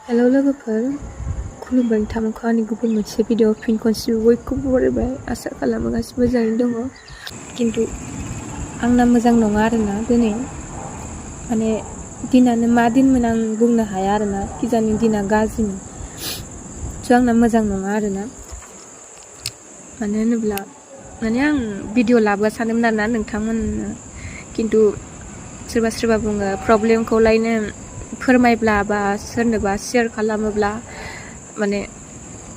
hello लोगोफोर खुलुमबाय नोंथांमोनखौ आंनि गुबुन मोनसे भिडिअ फिन खनसे बयखौबो बरायबाय आसा खालामो गासिबो मोजाङैनो दङ खिन्थु आंना मोजां नङा आरोना दिनै माने दिनानो मा दिनमोन आं बुंनो हाया आरोना किजानि दिना गाज्रिमोन स' आंना मोजां नङा आरोना मानो होनोब्ला माने आं भिडिअ लाबोआ सानदोंमोन आरोना नोंथांमोननो खिन्थु सोरबा सोरबा बुङो प्रब्लेमखौलायनो फोरमायब्ला बा सोरनोबा शेयार खालामोब्ला माने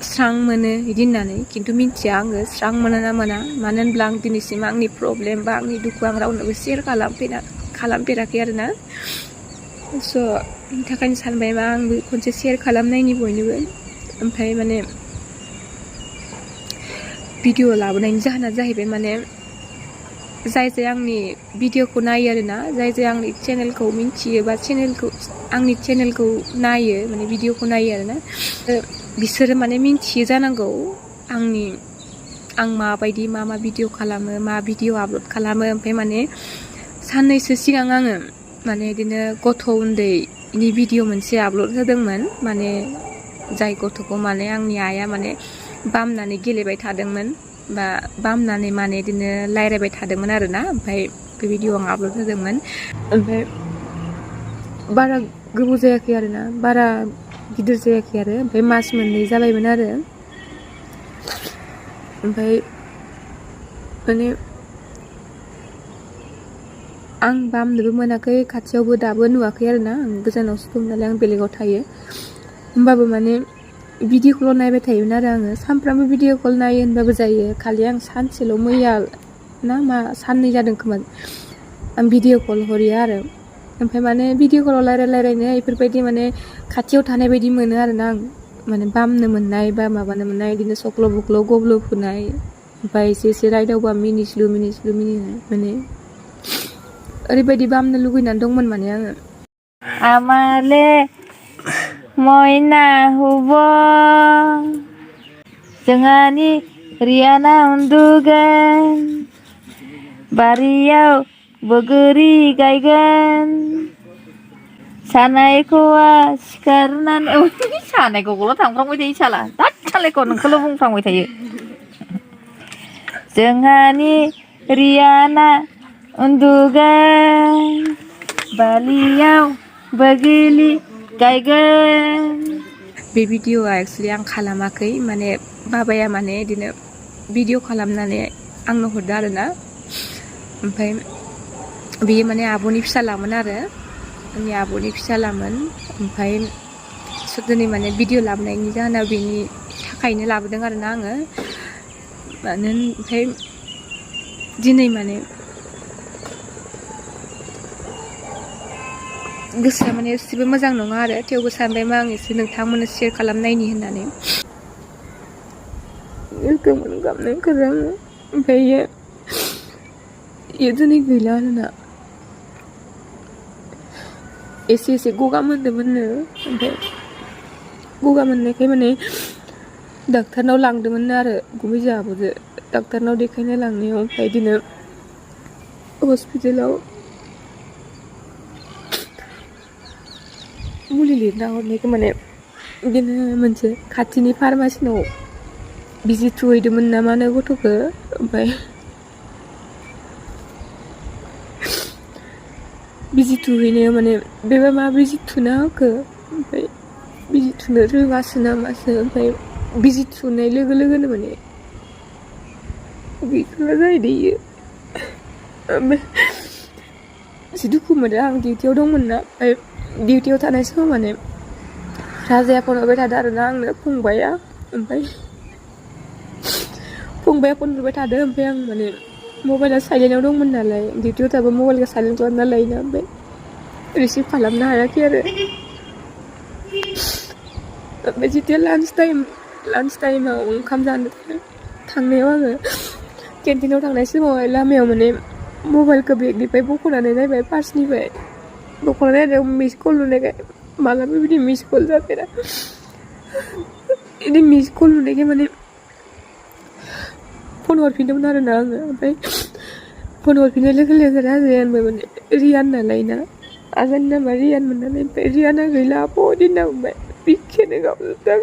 स्रां मोनो बिदि होननानै खिन्थु मिन्थिया आङो स्रां मोनो ना मोना मानो होनब्ला आं दिनैसिम आंनि प्रब्लेम बा आंनि दुखु आं रावनोबो शेयार खालामफेराखै आरोना स' बिनि थाखायनो सानबाय मा आंबो खनसे शेयार खालामनायनि बयनोबो ओमफ्राय माने भिडिअ लाबोनायनि जाहोना जाहैबाय माने जाय आंनि भिडिअखौ नायो आरोना जाय आंनि चेनेलखौ मिन्थियो बा आंनि चेनेलखौ नायो माने भिडिअखौ नायो आरोना बिसोरो माने मिन्थियो जानांगौ आं माबायदि मा भिडिअ खालामो मा भिडिअ आपल'ड खालामो ओमफ्राय माने साननैसो सिगां आङो माने बिदिनो गथ' उन्दैनि भिडिअ मोनसे आपल'ड होदोंमोन माने जाय गथ'खौ माने आंनि आइया माने बामनानै गेलेबाय थादोंमोन बा बामनानै माने बिदिनो रायज्लायबाय थादोंमोन आरोना ओमफ्राय बे भिडिअ आं आपल'ड होदोंमोन ओमफ्राय बारा गोबाव जायाखै आरोना बारा गिदिर जायाखै आरो ओमफ्राय मास मोननै जाबायमोन आरो ओमफ्राय माने आं बामनोबो मोनाखै खाथियावबो दाबो नुवाखै आरोना आं गोजानावसो दं नालाय आं बेलेगाव थायो होमबाबो माने भिडिअ कल नायबाय थायोमोन आरो आङो सानफ्रामबो भिडिअ कल नायो होनबाबो जायो खालि आं सानसेल' मैया ना मा साननै जादों खोमा आं भिडिअ कल हरिया आरो ओमफ्राय माने भिडिअ कलाव रायलायनो बेफोरबायदि माने खाथियाव थानाय बायदि मोनो आरोना आं माने बामनो मोननाय बा माबानो मोननाय बिदिनो सख्ल' बख्ल' गब्ल' फुनाय ओमफ्राय एसे रायदावबा मिनिस्लु मिनिनाय माने ओरैबायदि बामनो लुगैनानै दंमोन माने आङो आमाले मयना हुब जोंहानि रियाना उन्दुगोन बारियाव बोगोरि गायगोन सानायखौआ सिखारनानै सानायखौल' थांफ्रांबाय थायो साला दाद सालायखौ नोंखौल' बुंफ्रांबाय थायो जोंहानि रियाना उन्दुगोन बालियाव बोगोरि गायगोन बे भिडिअआ एक्सुवेलि आं खालामाखै माने बाबाया माने बिदिनो भिडिअ खालामनानै आंनो हरदो आरोना ओमफ्राय बेयो माने आब'नि फिसालामोन आरो आंनि आब'नि फिसालामोन ओमफ्राय दिनै माने भिडिअ लाबोनायनि जाहोना बेनि थाखायनो लाबोदों आरोना आङो ओमफ्राय दिनै माने गोसोआ माने एसेबो मोजां नङा आरो थेवबो सानबाय मा आं एसे नोंथांमोननो शेयार खालामनायनि होननानै गोमोन गाबनो ओंखारो आङो ओमफ्राय इयो दिनै गैला आरोना एसे गगा मोनदोंमोननो ओमफ्राय गगा मोननायखाय माने डाक्टारनाव लांदोंमोन आरो गुबै जोंहाबोजो डाक्टारनाव देखायनो लांनायाव ओमफ्राय बिदिनो हस्पिटालाव मुलि लिरना हरनायखौ माने बिदिनो मोनसे खाथिनि फार्मासिनाव बिजि थुहैदोंमोन ना मानो गथ'खौ ओमफ्राय बिजि थुहैनायाव माने बेबा मा बिजि थुना होखो ओमफ्राय बिजि थुनो रोङासो ना मासो ओमफ्राय बिजि थुनाय लोगो लोगोनो माने गैथारला जाहैदों इयो ओमफ्राय एसे दुखु मोनो आं डिउटियाव दंमोन ना ओमफ्राय डिउटियाव थानाय समाव माने राजाया फन हरबाय थादों आरोना आंनो फंबाया ओमफ्राय फंबाया फन हरबाय थादों ओमफ्राय आं माने मबाइला साइलेन्टआव दंमोन नालाय डिउटियाव थाबा मबाइलखौ साइलेन्ट खालामना लायोना ओमफ्राय रिसिभ खालामनो हायाखै आरो ओमफ्राय जेथिया लान्च टाइमाव ओंखाम जानो थांनायाव आङो केन्टिनाव थांनाय समावहाय लामायाव माने मबाइलखौ बेगनिफ्राय बख'नानै नायबाय पार्सनिफ्राय बख'नानै नायनायाव मिस कल नुनायखाय मालाबा बिदि मिस कल जाफेरा बिदि मिस कल नुनायखाय माने फन हरफिनदोंमोन आरोना आङो ओमफ्राय फन हरफिननाय लोगो लोगो राजाया होनबाय माने रियान नालाय ना आजानना मा रियान मोननानै ओमफ्राय रियाना गैला आब' होनना बुंबाय बिखायानो गावजोबदों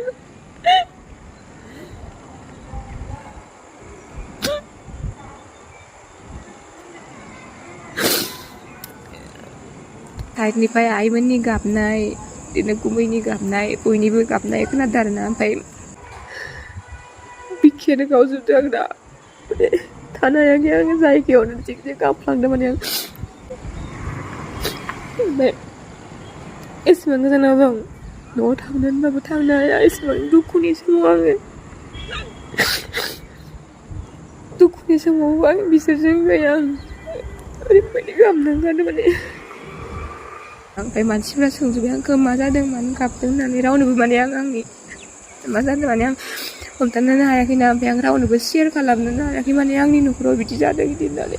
साइडनिफ्राय आइमोननि गाबनाय बिदिनो गुमैनि गाबनाय बयनिबो गाबनाय खोनादों आरोना ओमफ्राय बिखायानो गावजोबदों आंना माने थानो हायाखै आङो जायगायावनो थिगसे गाबफ्लांदों माने आं ओमफ्राय एसेबां गोजानाव दं न'आव थांनो होनबाबो थांनो हाया एसेबां दुखुनि समाव आङो दुखुनि समाव आं बिसोरजों गैया आं ओरैबायदि गाबनांगौ जादों माने ओमफ्राय मानसिफ्रा सोंजोब्बाय आंखौ मा जादों मानो गाबदों होननानै रावनोबो माने आंनि मा जादों माने आं हमथानोनो हायाखैना ओमफ्राय आं रावनोबो शेयार खालामनोनो हायाखै माने आंनि न'खराव बिदि जादों बिदि होननानै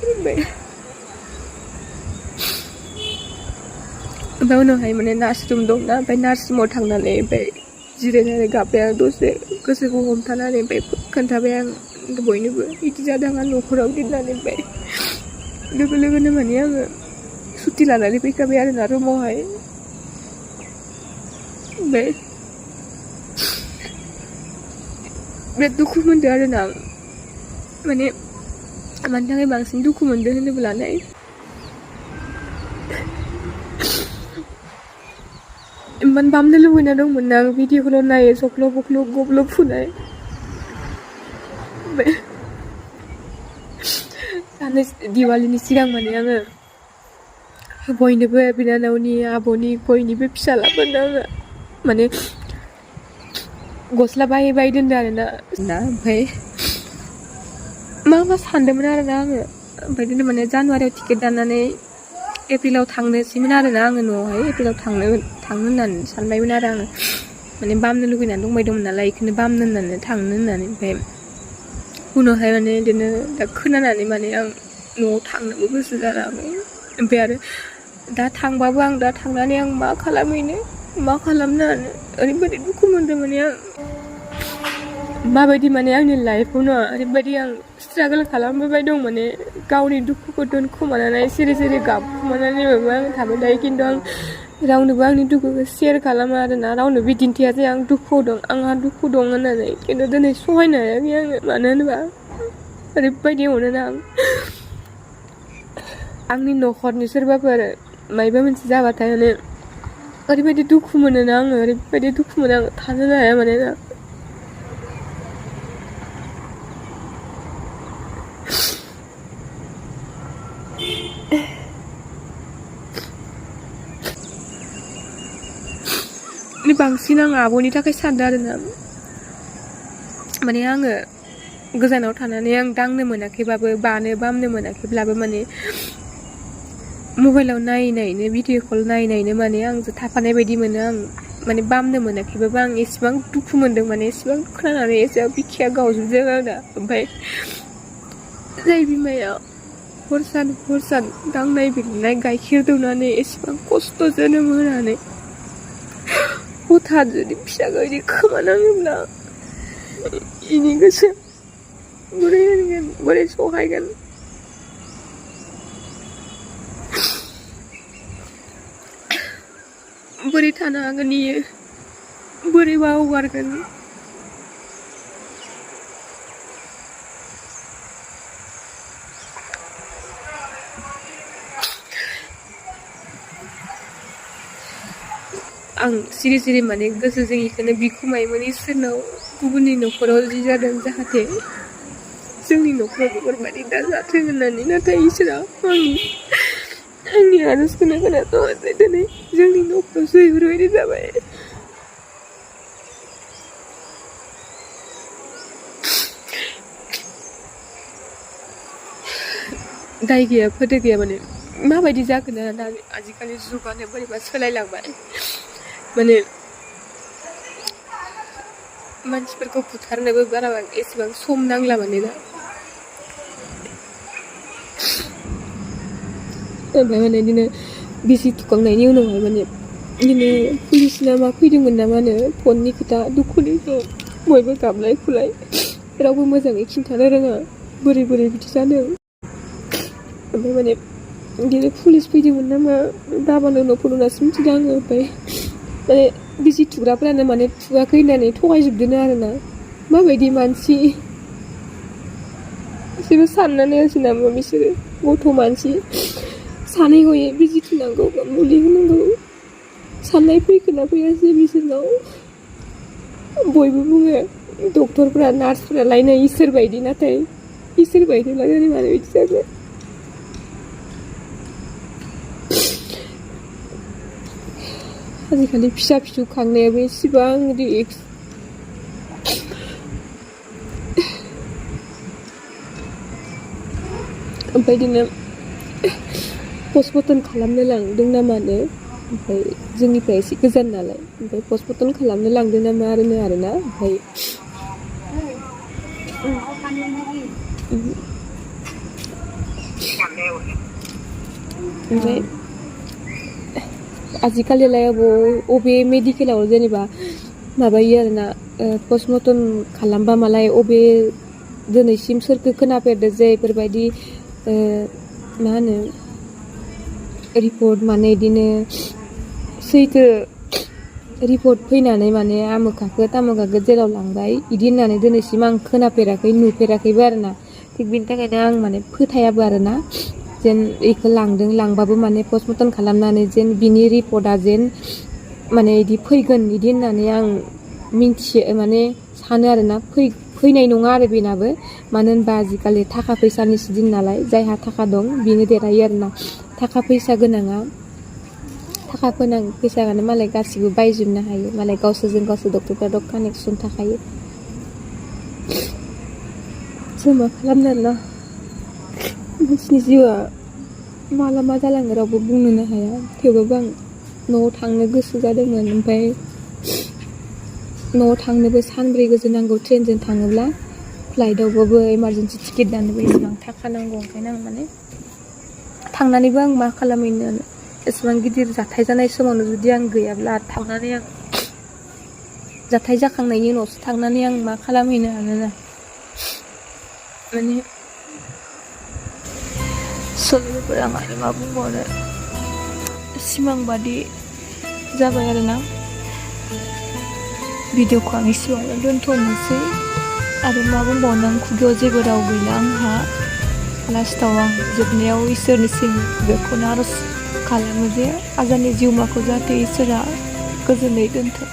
ओमफ्राय उनावहाय माने नार्स रुम दंना ओमफ्राय नार्स रुमाव थांनानै ओमफ्राय जिरायनानै गाबबाय आं दसे गोसोखौ हमथानानै ओमफ्राय खोन्थाबाय आं बयनोबो बिदि जादों आंहा न'खराव बिदि होननानै ओमफ्य लोगो लोगोनो माने आङो सुटि लानानै फैखाबाय आरोना रुमावहाय ओमफ्राय बिराद दुखु मोनदों आरोना आं माने मानि थाखाय बांसिन दुखु मोनदों होनोब्लालाय इमान बामनो लुबैना दंमोन ना आं भिडिअखौल' नायो सख्ल' बख्ल' गब्ल' फुनाय ओमफ्राय दिवालीनि सिगां माने आङो बयनोबो बिनानावनि आब'नि बयनिबो फिसालाफोरनो आङो माने गस्ला बायै बायै दोनदों आरोना ओमफ्राय मा सानदोंमोन आरोना आङो ओमफ्राय बिदिनो माने जानुवारियाव टिकेट दाननानै एप्रिलाव थांनोसैमोन आरोना आङो न'आवहाय एप्रिलाव थांनो होननानै सानबायमोन आरो आङो माने बामनो लुगैनानै दंबाय दंमोन नालाय बेखौनो बामनो होननानै थांनो होननानै ओमफ्राय उनावहाय माने बिदिनो दा खोनानानै माने आं न'आव थांनोबो गोसो जालाङो ओमफ्राय आरो दा थांबाबो आं दा थांनानै आं मा खालामहैनो मा खालामनो ओरैबायदि दुखु मोनदों माने आं माबायदि माने आंनि लाइफआवनो ओरैबायदि आं स्ट्रागोल खालामबोबाय दं माने गावनि दुखुखौ दोनखोमानानै सिरि सिरि गाबखोमानानैबाबो आं थाबाय थायो खिन्थु आं रावनोबो आंनि दुखुखौ शेयार खालामा आरोना रावनोबो दिन्थिया जे आं दुखुआव दं आंहा दुखु दं होननानै खिन्थु दिनै सहायनो हायाखै आङो मानो होनोबा ओरैबायदि मोनोना आंनि न'खरनि सोरबाफोर मायबा मोनसे जाबाथाय माने ओरैबायदि दुखु मोनोना आङो ओरैबायदि दुखु मोनो आं थानो हाया माने ना बांसिन आं आब'नि थाखाय सानदों आरोना माने आङो गोजानाव थानानै आं दांनो मोनाखैबाबो बामनो मोनाखैब्लाबो माने मबाइलाव नायनायनो भिडिअ कल नायनायनो माने आंजों थाफानाय बायदि मोनो आं माने बामनो मोनाखैबाबो आं एसेबां दुखु मोनदों माने एसेबां खोनानानै एसेबां बिखाया गावजोबदों आंना ओमफ्राय जाय बिमाया हर सान दांनाय बिलिरनाय गाइखेर दौनानै एसेबां खस्थ' जोनोम होनानै हथात जुदि फिसाखौ बिदि खोमानाङोब्ला इनि गोसो बोरै होनगोन बोरै सहायगोन बोरै थानो हागोन इयो बोरै बावगारगोन आं सिरि सिरि माने गोसोजों इखौनो बिखुमायोमोन इसोरनाव गुबुननि न'खराव जि जादों जाहाथे जोंनि न'खराव बेफोरबायदि दा जाथों होननानै नाथाय इसोरा आंनि आर'जखौनो खोनासङासै दिनै जोंनि न'खरावसो बेफोरबायदि जाबाय दाय गैया फोथो गैया माने माबायदि जागोन दा आजिखालि जुगानो बोरैबा सोलायलांबाय माने मानसिफोरखौ बुथारनोबो बारा एसेबां सम नांला माने दा ओमफ्राय माने बिदिनो बिसि थुखांनायनि उनावहाय माने बिदिनो पुलिस ना मा फैदोंमोन ना मा होनो फननि खोथा दुखुनिखौ बयबो गाबलाय खुलाय रावबो मोजाङै खिन्थानो रोङा बोरै बिदि जादों ओमफ्राय माने बिदिनो पुलिस फैदोंमोन नामा बाबानो उनाव फन हरनासो मिथिदों आङो ओमफ्राय माने बिजि थुग्राफोरानो माने थुवाखै होननानै थगायजोबदों आरोना माबायदि मानसि जेबो साननानै होआसै नामा बिसोरो गथ' मानसि सानै हयै बिजि थुनांगौ बा मुलि होनांगौ साननाय फैखोना फैयासै बिसोरनाव बयबो बुङो डक्टरफोरा नार्सफोरालायनो इसोर बायदि नाथाय इसोर बायदि लायनानै मानो बिदि जागोन आजिखालि फिसा फिसौ खांनायाबो एसेबां रिक्स ओमफ्राय बिदिनो पस्टमर्टम खालामनो लांदों ना मानो ओमफ्राय जोंनिफ्राय एसे गोजान नालाय ओमफ्राय पस्टमर्टम खालामनो लांदों ना मा आरोना ओमफ्राय आजिखालिलाय अबे मेडिकेलाव जेनेबा माबायो आरोना पस्टमर्टम खालामबा मालाय अबे दिनैसिम सोरखौ खोनाफेरदो जे बेफोरबायदि मा होनो रिपर्ट माने बिदिनो सैथो रिपर्ट फैनानै माने आमोखाखो तामोखाखो जेराव लांबाय बिदि होननानै दिनैसिम आं खोनाफेराखै नुफेराखैबो आरोना थिग बेनि थाखायनो आं माने फोथायाबो आरोना जेन बेखौ लांबाबो माने पस्टमर्टम खालामनानै जेन बिनि रिपर्टआ जेन माने बिदि फैगोन बिदि होननानै आं मिन्थियो माने सानो आरोना फैनाय नङा आरो बेनाबो मानो होनबा आजिखालि थाखा फैसानिसो दिन नालाय जायहा थाखा दं बेनो देरहायो आरोना थाखा फैसा गोनाङा थाखा फैसायानो मालाय गासिबो बायजोबनो हायो मालाय गावसोरजों गावसोर डक्टरफ्राथ' कानेक्सन थाखायो जों मा खालामनो आरोना मानसिनि जिउआ माला मा जालाङो रावबो बुंनोनो हाया थेवबाबो आं न'आव थांनो गोसो जादोंमोन ओमफ्राय न'आव थांनोबो सानब्रै गोजो नांगौ ट्रेनजों थाङोब्ला फ्लाइटआवबाबो इमारजेन्सि टिकेट दाननोबो एसेबां थाखा नांगौ ओंखायनो आं माने थांनानैबो आं मा खालामहैनो एसेबां गिदिर जाथाय जानाय समावनो जुदि आं गैयाब्ला थांनानै आं जाथाय जाखांनायनि उनावसो थांनानै आं मा खालामहैनो हागोन माने सोलोफोरा माने मा बुंबावनो सिमां बादि जाबाय आरोना भिडिअखौ आं एसेबांनो दोनथ'नोसै आरो मा बुंबावनो आं खुगायाव जेबो राव गैला आंहा लास्टाव आं जोबनायाव इसोरनिसिम बेखौनो आर'ज खालामो जे आजानि जिउमाखौ जाहाथे इसोरा गोजोनै दोनथों